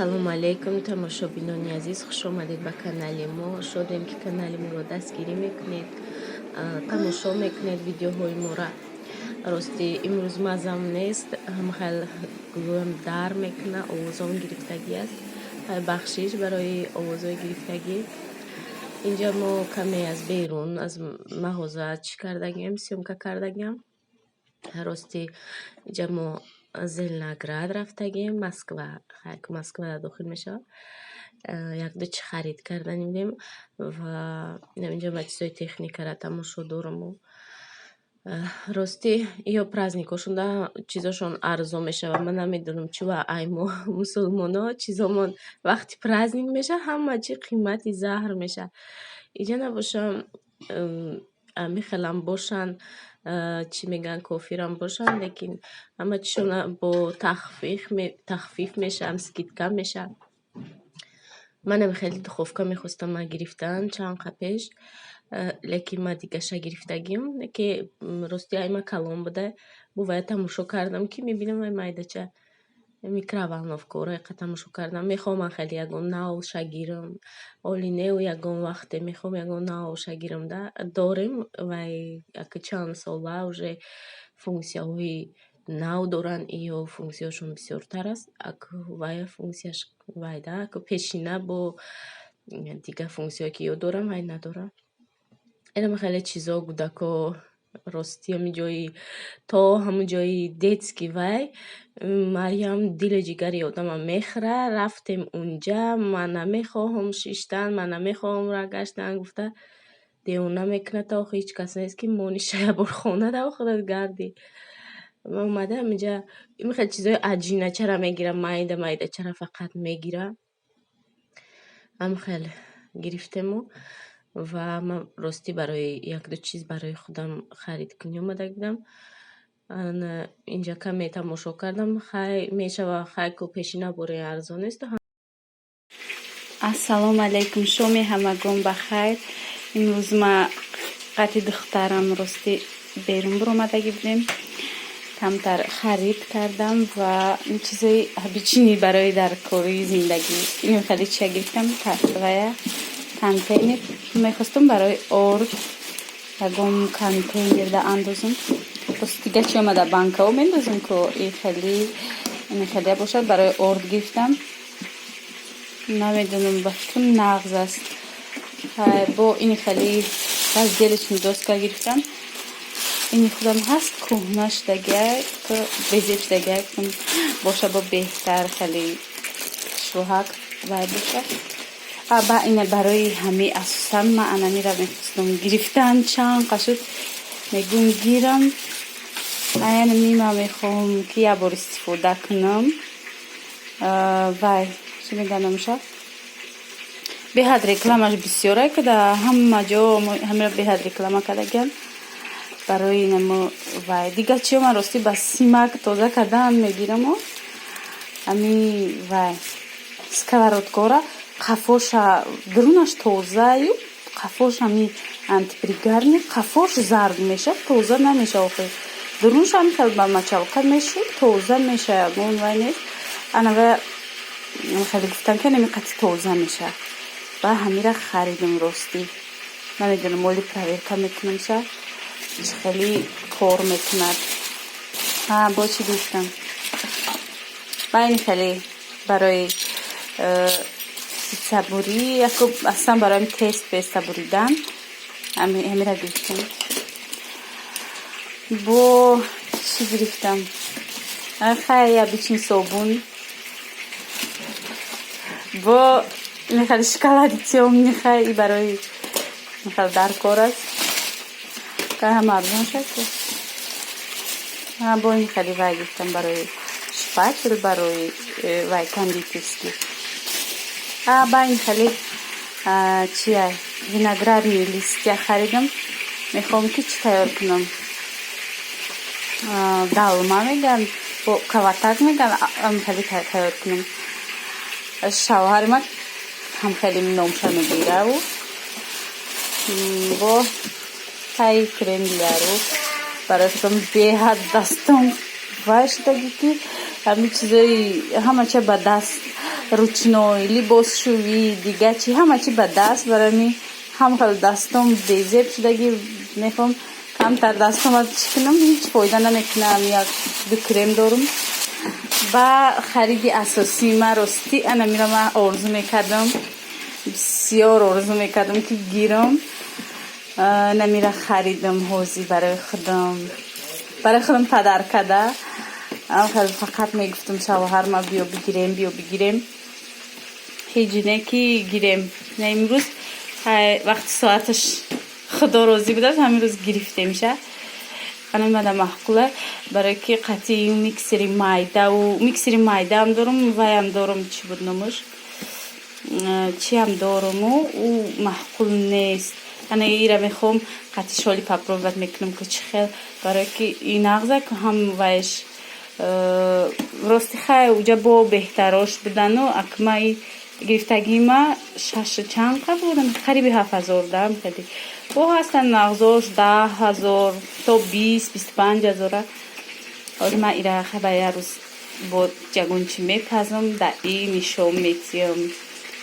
Ассалому алайкум, тамошобинони азиз, хушомадед ба канали мо. Шодем, ки канали моро дастгирӣ мекунед, тамошо мекунед видеоҳои мора. Рости, имрӯз мазам нест, ҳамхел гӯям дар мекуна, овозом гирифтагӣ аст. Бахшиш барои овозҳои гирифтагӣ. Инҷа мо каме аз берун, аз мағоза чӣ кардагием, съёмка кардагиам. Рости, инҷа мо Зеленоград рафтагием, Москва, Москва дохил мешавад. Якду чӣ харид карданӣ будем ва инҷа ба чизҳои техникара тамошо доруму. Ростӣ, ё праздникҳошонда чизошон арзон мешавад. Ман намедонам, чӣ ва ай мо мусулмоно чизомон вақти праздник мешавад, ҳама чи қимати заҳр мешавад. Инҷа набошам, ҳамихелам бошанд, чӣ мегӯянд, кофирам бошанд, лекин ҳама чизшон бо тахфиф мешавад, скидка мешавад. Манам хеле духовка мехостам ман гирифтан чанд қа пеш, лекин ман дигаша гирифтагим, ки рости ай ма калон буда. Бо вая тамошо кардам, ки мебинам, вай майдача микроволновкаро яқа тамошо кардам. Мехоҳам ман хеле ягон навша гирам, оли неу, ягон вақте мехоҳам ягон навша гирам да. Дорем вай ака чанд сола, уже функсияҳои нав доранд, ё функсияҳошон бисёртар аст. Ак вая функсияш вай да, аку пешина бо дигар функсияҳое, ки ё дорам, вай надорам. Инам хеле чизо гудако. Рости, ҳамин ҷои то ҳамун ҷои детский вай Марьям дилу ҷигари одама мехӯра. Рафтем унҷа, ман намехоҳам шиштан, ман намехоҳам ра гаштан гуфта девона мекунад, то охир ҳеҷ кас нест, ки мониша якбор хона да худат гардӣ. Омадаам инҷа, ин хел чизои аҷиначара мегирам, майда майдачара фақат мегирам. Ҳам хел гирифтему ва ман ростӣ барои якду чиз барои худам харид кунӣ омада будам. Инҷа каме тамошо кардам, хай мешава, хай ку пешина бори арзон несту. Ассалому алайкум, шоми ҳамагон ба хайр. Имрӯз ма қати духтарам рости берун буромадагӣ будем. Камтар харид кардам ва чизои обычный барои дар кори зиндагӣ. Инам хеле чия гирифтам, вая контейнер мехостам барои орд, ягон контейнерда андозам. Рости, дига чи омада, банкао мендозем ку, и хеле ин хеле бошад, барои орд гирифтам. Намедонам, ба фикрам, нағз аст. Бо ини хеле разделочный доска гирифтам. Ини худам ҳаст, кӯҳна шудагиа, безеб шудагиа, боша, бо беҳтар хеле шӯҳак вай бошад. Ба ина барои ҳамаи асосан ман анамира мехостам гирифтан, чанд қа шуд мегӯм гирам. Аянами ман мехоҳам, ки як бор истифода кунам. Вай чӣ мегӯянд номаша, беҳад рекламаш бисёре, ки дар ҳама ҷо ҳамира беҳад реклама кардагиам барои намо. Вай дигар чиё, ман ростӣ ба симак тоза кардан мегираму ами вай сковородкора қафоша, дурунаш тозаю, қафош ами антипригарный, қафош зард мешавад, тоза намешавад. Охир дурунаш ами хел ба мочалка мешуд, тоза мешавад, ягон вай нест. Анава хеле гуфтам, ки анами қати тоза мешавад ва ҳамира харидам. Ростӣ, намедонам, моли проверка мекунамша, чӣ хеле кор мекунад. Бо чӣ гирифтам? Ва ин хеле барои сабурӣ, аслан барои тест бесабуридан ҳамира гирифтам. Бо чӣ гирифтам? Хай, обычный собун, бо хеле шоколади тёмный, хай и барои хеле дар кор аст, ҳама арзон шуд. Бо ин хеле вай гирифтам барои шпатель, барои вай кондитерский. Ба ин хеле чия, виноградный листья харидам. Мехоҳам, ки чӣ тайёр кунам, долма мегӯянд, бо каватак мегӯянд, хеле тайёр кунам. Шавҳари ман ҳам хеле номша мегираву. Бо ҳай крем для рук барои худам. Беҳад дастом вай шудагӣ, ки ҳамин чизои ҳама ча ба даст. Ручной либосшӯӣ, дига чи, ҳама чи ба даст. Барои ҳамин ҳам хел дастом безеб шудагӣ. Мехоҳам камтар дастома чӣ кунам, ҳеҷ фоида намекунам. Як ду крем дорум. Ба хариди асосии ма, ростӣ, анамира ман орзу мекардам, бисёр орзу мекардам, ки гирам. Намира харидам ҳозир барои худам подарка да. Фақат мегуфтам шавҳарма: «Биё бигирем, биё бигирем», ҳеҷ не ки гирем. На, имрӯз вақти соаташ худо розӣ будааст, ҳамин рӯз гирифтемша. Анамада маъқула, барое ки қатъи миксери майдау миксери майдаам дорум, ваям дорум, чӣ буд номаш, чиам доруму, ӯ маъқул нест. Ана ира мехоҳам қатъи шоли попробовать мекунам, ки чӣ хел, барое ки и нағза ҳам вайш. Рости, хай, уҷа бо беҳтарош будану акмаи гирифтагима шашу чанд қа будам, қариби 7000 дам. Хеле бо ҳастанд нағзош 10 000 то 20, 25 ҳазора. Ҳозир ман ира ба як рӯз бо ягон чӣ мепазам, да и нишон метиҳам,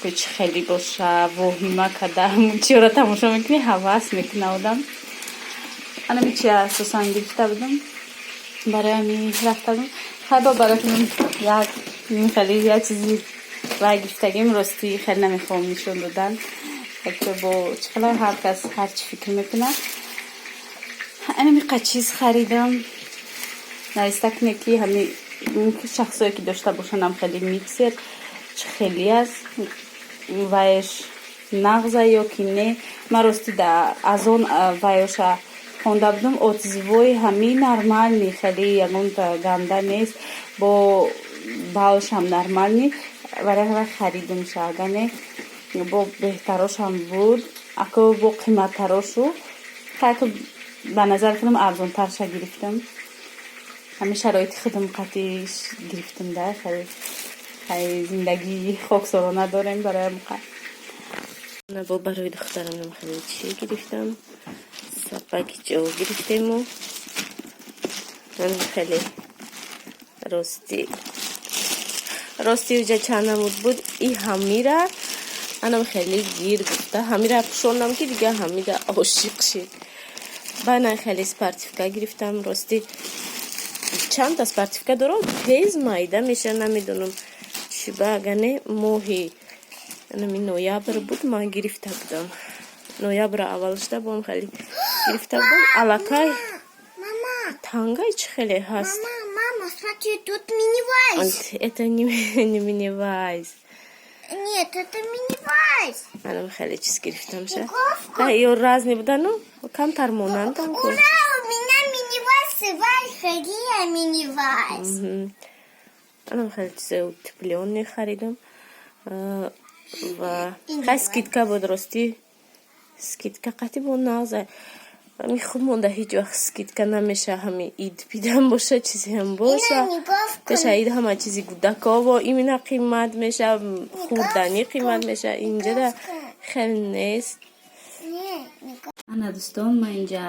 ки чӣ хеле боша. Воҳима кардам, чиёро тамошо мекунӣ, ҳавас мекуна одам. Анами чи асосан гирифта будам, барои ҳамин рафта будам. Хай, бо барои як хеле як чизи вай гирифтагим, ростӣ, хеле намехоҳам нишон додан. Бо чӣ хела, ҳар кас ҳар чӣ фикр мекунад. Анами қа чиз харидам. Нависта кунед, ки ҳами шахсое ки дошта бошанд хеле миксер, чӣ хеле аст, вайш нағза ё ки не. Ман, ростӣ, аз он вайоша хонда будам, отзывои ҳами нормальный, хеле ягон ганда нест, бо балшам нормальный. Барои ҳамин харидамша. Агар не, бо беҳтарошам буд, ако бо қиматтарошу. Хайко, ба назари худам арзонтарша гирифтам. Ҳамин шароити худам қатъи гирифтам да. Хеле хай, зиндагии хоксорона дорем, барои ҳамқа. Бо барои духтарам хеле чӣ гирифтам, сапаги ҷо гирифтему. Хеле, рости, уҷа чанд намуд буд, и ҳамира анам хеле гир гуфта, ҳамира пӯшондам, ки дига ҳамира ошиқ шид. Баъдан хеле спортивка гирифтам. Рости, чандта спортивка дорам, тез майда меша, намедонам чӣ ба. Агар не, моҳи нами ноябр буд, ман гирифта будам, ноябра аввал шуда бом хеле гирифта будам, аллакай тангай чӣ хеле ҳаст. Мама, смотри, тут мини-вайс. Это не мини-вайс. Нет, это мини-вайс. Манам хеле чиз гирифтамша. Ё разный будану камтар монандам. Ура, у меня мини-вайс и вайс, мини-вайс. Манам хеле чизои утеплённый харидам ва хай, скидка буд, ростӣ, скидка қатъи бо нағза. Ами худ монда ҳеҷ вақт скидка намеша, ҳами ид пидам боша, чизеам боша. Пеша ид ҳама чизи кӯдаково имина қимат меша, хӯрданӣ қимат меша, инҷада хел нест. Ана, дӯстон, ман инҷа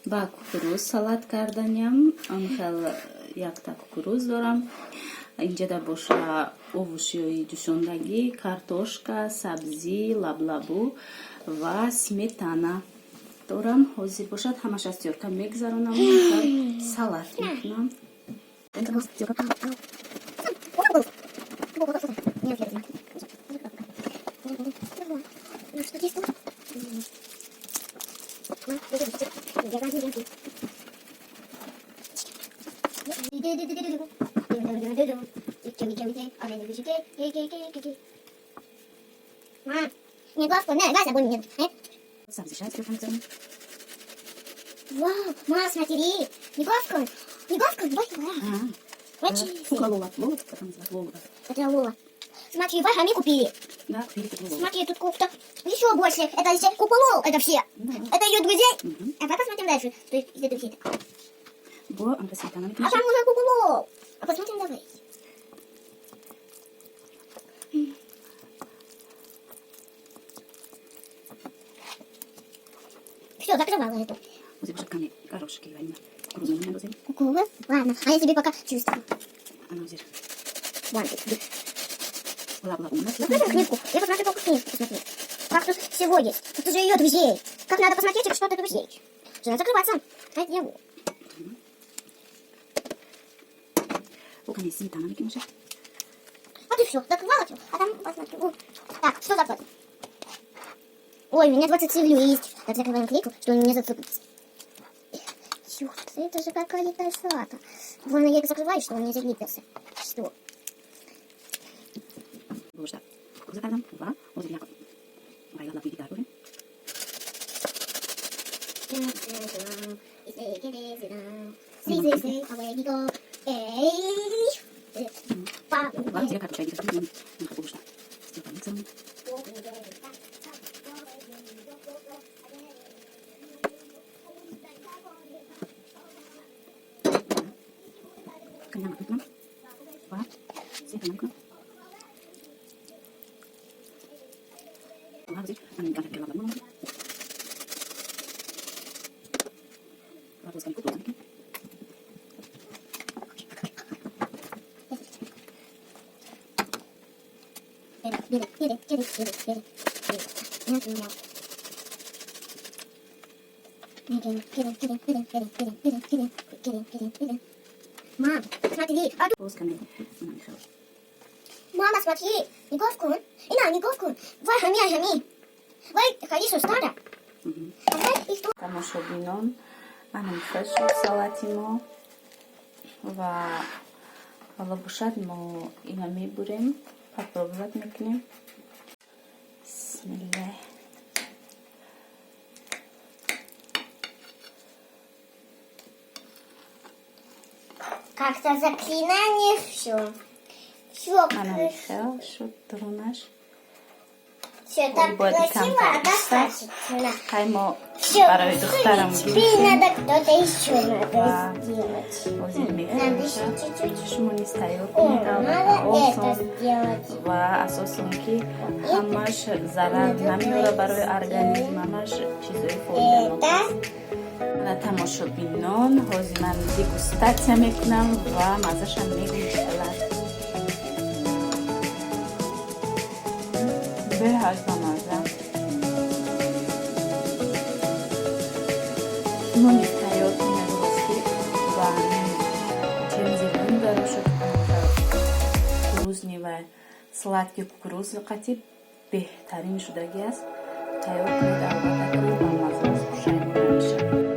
ба кукуруз салат карданиям. Он хел якта кукуруз дорам. Инҷада боша овощиҳои ҷӯшондагӣ: картошка, сабзӣ, лаблабу ва сметана дорам. Ҳозир бошад, ҳамаш аз тёрка мегузаронам, салат мекунам. Не, глазку, не, глаз огонь нет. Сабзиша аз тёрка мегузаронам. Вау, ма, смотри, не глазка, не глазка, давай, Кукла Лола. Лола, как она называется? Лола. Это Лола. Смотри, вай, купили. Да, купили куклу Лолу. Смотри, тут кукла еще больше. Это все кукла Лол, это все. Да. Это ее друзей. Мгм. А давай посмотрим дальше, что из друзей. Бо анка сметана А мекунам. там уже кукла Лол. А посмотрим давай. Все, закрывала эту. Ҳозир бошад, каме горошки ва ина кукуруза меандозем. Куклу? Ладно, а я тебе пока чувствую. Ана, ҳозир. Ладно. Смотрим книжку. Я посмотрю только книжку, посмотри. Как тут всего есть. Тут же ее друзей. Как надо посмотреть, что-то друзей. Что надо закрываться. А я Вот и все. Закрывала все. А там посмотрю. Так, что закрыть? Ой, у меня 27 есть. Так, закрываем клейку, что он не зацепится. Черт, это же какая-то салата. Главное, я их закрываю, чтобы он не залипился. Что? Мам, смотри, а Мама, смотри, нигоҳ кун. Ина, нигоҳ кун. Вай ҳами, ҳами. Вай Халису стара. Вай их Тамошобинон, ана хел шуд салати мо ва ҳоло бошад, мо ина мебурем, попробовать мекунем. Бисмиллаҳ. Как-то заклинание все. Все, Ана хел шуд дурунаш. все так красиво, а так качественно. Хай мо Все, барои духтарам теперь надо кто-то еще надо сделать. Ҳозир Надо еще мехӯрем. чуть-чуть. Шумо низ тайёр О, кунед, надо албатта это осон сделать. Ва асосон ки ҳамаш зарар намеёра барои организм, ҳамаш чизои фоиданок Это аст. Ана, тамошобинон, ҳозир ман дегустатсия мекунам ва маззашам мегум чӣ хел аст. Беҳад бамазза. Шумо низ тайёр кунед, рости ва чем зелёный горошек, кукурузный ва сладкий кукуруз қати беҳтарин шудагӣ аст. Тайёр кунед, албатта ки бамазза аст, пушаймон намешавед.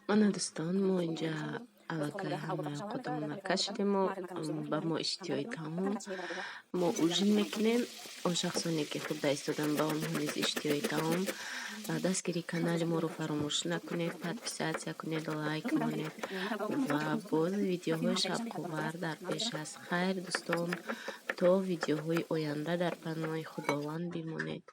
Мана, дӯстон, мо инҷа аллакай ҳамаи овқотамонро кашидему ба мо иштиҳои таом. Мо ужин мекунем. Он шахсоне ки хӯрда истоданд, ба онҳо низ иштиҳои таом. Дастгири канали моро фаромӯш накунед, подписаться кунед, лайк монед ва боз видеоҳои шавқовар дар пеш аст. Хайр, дӯстон, то видеоҳои оянда дар паноҳи Худованд бимонед.